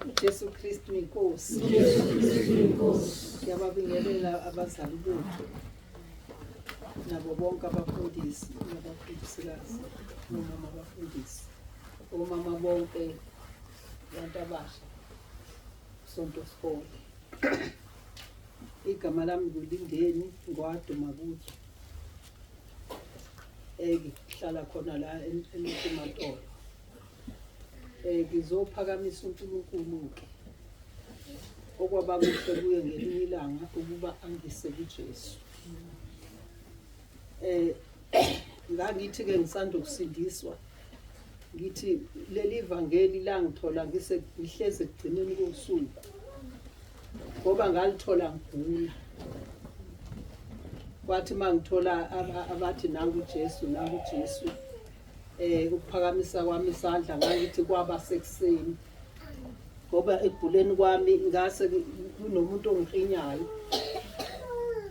UJesu Kristu inkosi. Jesu Kristu inkosi. Ngiyababingelela abazali bethu nabo bonke abafundisi nabafundisikazi nomama abafundisi omama bonke abantu abasha sonto sikole. Igama lami nguLindeni ngwaduma kuthi ngihlala khona la eMatolo. Ngizophakamisa uNkulunkulu-ke okwaba kuhle kuye ngelinye ilanga ukuba angise kuJesu. Ngangithi-ke ngisanda ukusindiswa ngithi leli vangeli langithola ngise ngihlezi ekugcineni kosuku ngoba ngalithola ngigula. Kwathi mangithola abathi nangu Jesu nangu Jesu ukuphakamisa kwami isandla ngangithi kwaba sekuseni ngoba ekuguleni kwami ngase kunomuntu ongiklinyayo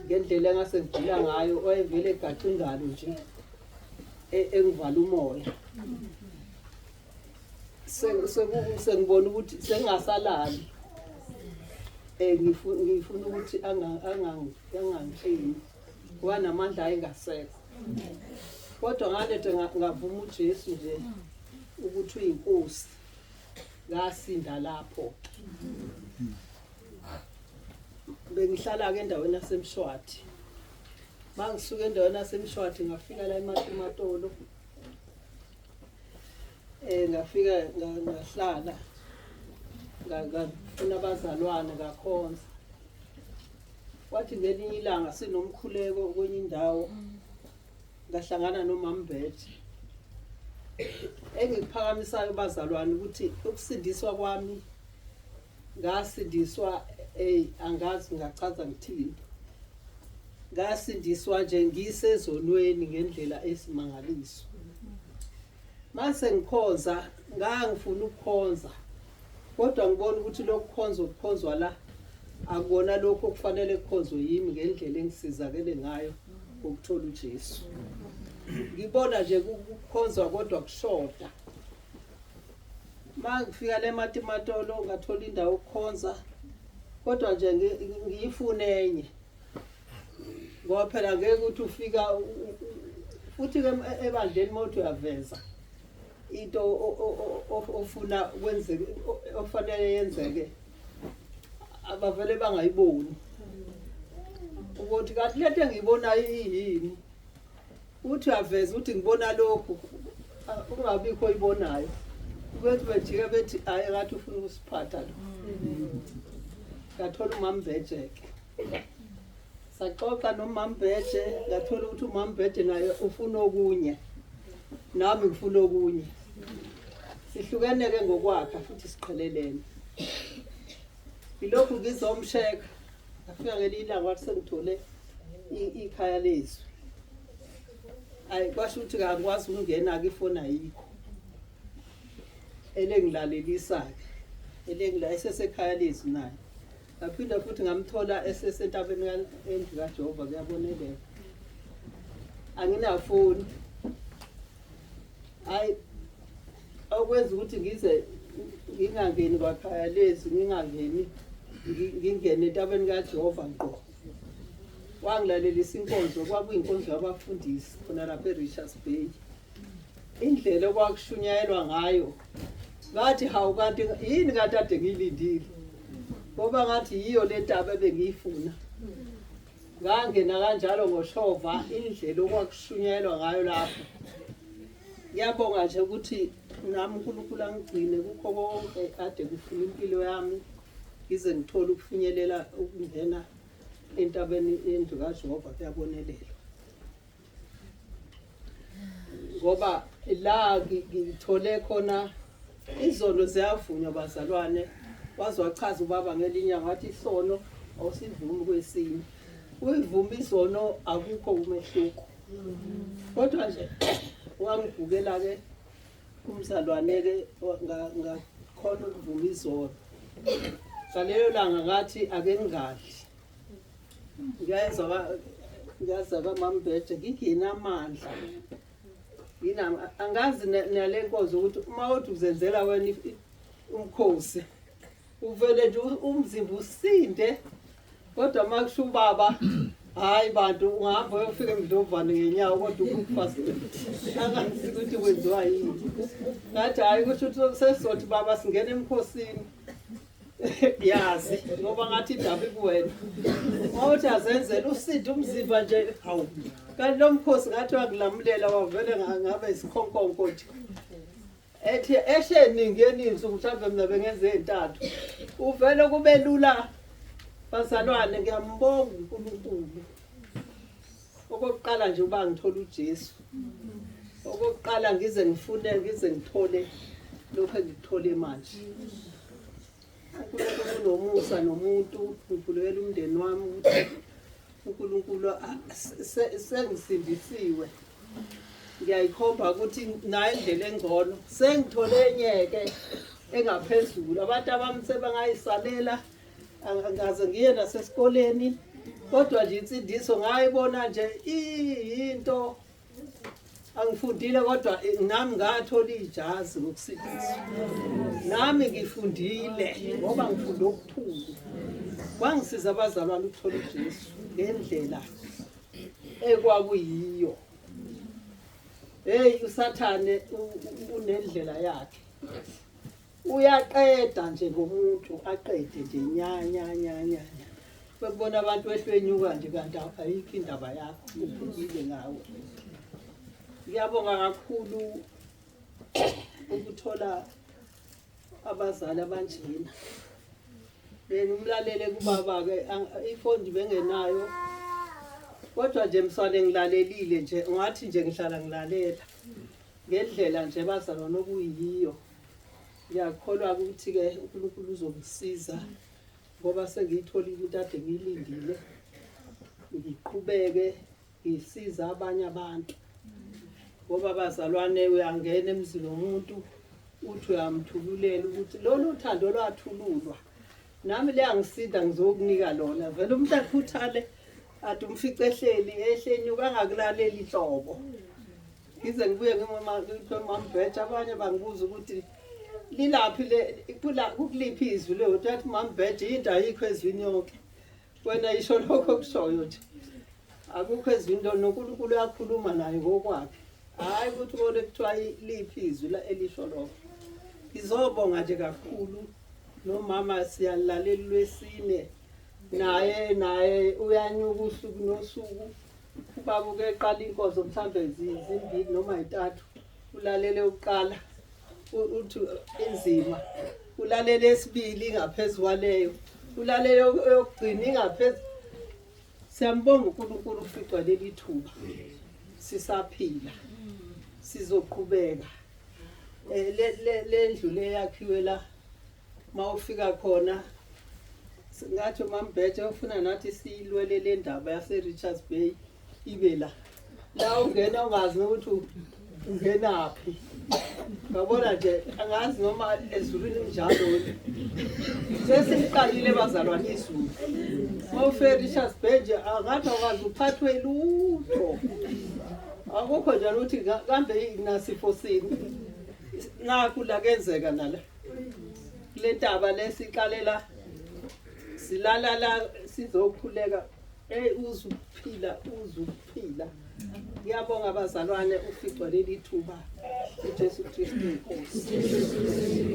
ngendlela engase ngigula ngayo oyevele egaxa ingalo nje engivala umoya. Sengibona ukuthi sengingasalali ngifuna ukuthi angangiklini ngoba namandla ayengasekho. Kodwa ngalethe ngavuma uJesu nje ukuthi uyinkosi, ngasinda lapho. Bengihlala-ke endaweni yaseMshwathi. Mangisuka endaweni yaseMshwathi ngafika la eMatimatolo. Ngafika ngahlala ngafuna abazalwane ngakhonza. Kwathi ngelinye ilanga sinomkhuleko kwenye indawo ngahlangana noMamBethe. Engikuphakamisayo bazalwane ukuthi ukusindiswa kwami ngasindiswa angazi ngachaza ngithini. Ngasindiswa nje ngisezonweni ngendlela esimangaliso. Mase ngikhonza ngangifuna ukukhonza kodwa ngibona ukuthi lokukhonza okukhonzwa la akubona lokho okufanele kukhonzwe yimi ngendlela engisizakele ngayo ukuthola uJesu. Ngibona nje kukhonzwa kodwa kushoda. Mangifika le Matimatolo ngathola indawo ukukhonza kodwa nje ngiyifune enye ngoba phela ngeke ukuthi ufika futhi ke ebandleni mawuthi uyaveza into ofuna kwenzeke ofanele yenzeke abavele bangayiboni ukuthi kanti lento engiyibonayo iyini. Uthi uyaveza ukuthi ngibona lokhu ungabikho oyibonayo, bethi bejike bethi hayi ngathi ufuna ukusiphatha lo. Ngathola uMamBejeke, saxoxa noMamBeje, ngathola ukuthi uMamBeje naye ufuna okunye nami ngifuna okunye. Sihlukene-ke ngokwakha futhi siqhelelene. Ngilokhu ngizomsheka ngafika ngelinye ilanga wathi sengithole ikhaya lezwi. Ayi kwasho ukuthi angikwazi ukungena-ke ifoni ayikho. Elengilalelisa-ke elengila esesekhaya lezwi naye. Ngaphinda futhi ngamthola esesentabeni endlu kaJehova kuyabonelela. Anginafoni. Hayi okwenza ukuthi ngize ngingangeni kwakhaya lezwi ngingangeni ngingene entabeni kaJehova ngqo. Wangilalelisa inkonzo kwakuyinkonzo yabafundisi khona lapha eRichards Bay. Indlela okwakushunyayelwa ngayo ngathi hawu kanti yini kanti ade ngiyilindile ngoba ngathi yiyo le ntaba ebengiyifuna. Ngangena kanjalo ngoshova indlela okwakushunyayelwa ngayo lapho. Ngiyabonga nje ukuthi nami uNkulunkulu angigcine kukho konke kade kufuna impilo yami ngize ngithole ukufinyelela ukungena entabeni yendlu kaJehova kuyabonelelwa. Ngoba la ngithole khona izono ziyavunywa bazalwane, waze wachaza ubaba ngelinye ngathi isono awusivumi kwesinye, uyivuma izono akukho umehluko. Kodwa nje wangibhukela-ke umzalwane-ke ngakhona ukuvuma izono. Ngalelo langa ngathi ake ngingadli, ngiyaza kwaMamBeje ngingenamandla angazi nale nkonzo ukuthi uma uthi uzenzela wena Umkhosi uvele nje umzimba usinde, kodwa uma kusho ubaba, hhayi bantu, ungahamba uyofika emdlovane ngenyawo, kodwa ukufasile angazi ukuthi kwenziwa yini. Ngathi hhayi, kusho ukuthi sesizothi baba singena emkhosini, yazi, ngoba ngathi indaba ikuwena. Wawuthi azenzele usinde umzimba nje, hawu, kanti lo mkhosi ngathi wakulambulela, wavele ngabe isikhonkonko nje. Ethi esheningi eningi, mhlawumbe mina bengenze ey'ntathu, uvele kube lula. Bazalwane, ngiyambonga uNkulunkulu. Okokuqala nje uba ngithola uJesu, okokuqala ngize ngifune, ngize ngithole lokhu engikuthole manje. UNkulunkulu unomusa nomuntu. Ngikhulekela umndeni wami ukuthi uNkulunkulu sengisindisiwe, ngiyayikhomba ukuthi nayo indlela engcono, sengithole enye-ke engaphezulu. Abantu abami sebangayisalela, angaze ngiye nasesikoleni, kodwa nje insindiso ngayibona nje iyinto. Angifundile, kodwa nami ngathola ijazi ngokusindiswa. Nami ngifundile, ngoba ngifunde okukhulu. Kwangisiza abazalwane ukuthola uJesu ngendlela ekwakuyiyo. Hey, uSathane unendlela yakhe, uyaqeda nje ngomuntu, aqede nje nya nya nya nya nya. Bekubona abantu wehlwenyuka nje, kanti ayikho indaba yakho, uphukile ngawe. Ngiyabonga kakhulu ukuthola abazali abanjena. Bengimlalele kubaba-ke, ifoni bengenayo, kodwa nje mswane ngilalelile nje, ungathi nje ngihlala ngilalela ngendlela nje bazalwane okuyiyo. Ngiyakholwa ukuthi-ke uNkulunkulu uzongisiza, ngoba sengiyitholile into ade ngiyilindile, ngiqhubeke ngisiza abanye abantu. Ngoba bazalwane, uyangena emzini womuntu, uthi uyamthululela ukuthi lolu uthando lwathululwa nami liyangisinda, ngizokunika lona. Vele umuntu akhuthale, ade umfice ehleli ehlenyuka, angakulaleli nhlobo. Ngize ngibuye ngimambheja, abanye bangibuza ukuthi lilaphi le kukuliphi izwi leyo. Uthi mambheja, into ayikho ezwini yonke, wena yisho lokho okushoyo nje, akukho ezwini lo. NoNkulunkulu uyakhuluma naye ngokwakhe, hhayi ukuthi kole kuthiwa liphi izwi la elisho lokho. Ngizobonga nje kakhulu nomama, siyalalela lwesine naye uyanyuka usuku nosuku. Ubaba uke eqala inkonzo mhlambe zimbili noma yintathu, ulalele uqala, uthi inzima, ulalele esibili ingaphezu kwaleyo, ulalele eyokugcina ingaphezu. Siyambonga uNkulunkulu uficwa leli thuba, sisaphila sizoqhubeka. Le ndlu le yakhiwe la, mawufika khona ngathi uMambhetshe ufuna nathi siyilwele le ndaba yase-Richards Bay ibe la la ungena ungazi nokuthi ungenaphi. Ngabona nje, angazi noma ezulwini kunjalo. Sesiliqalile bazalwane izulu. Mawufike Richards Bay nje, angathi awukazi uphathwe lutho, akukho njalo ukuthi kambe nasifo sini. Nakhu la kenzeka nala kule ntaba lesiqalela, silala la sizokhuleka. Hey, uzuphila, uzuphila. Ngiyabonga abazalwane uficwa leli thuba. UJesu Kristu inkosi.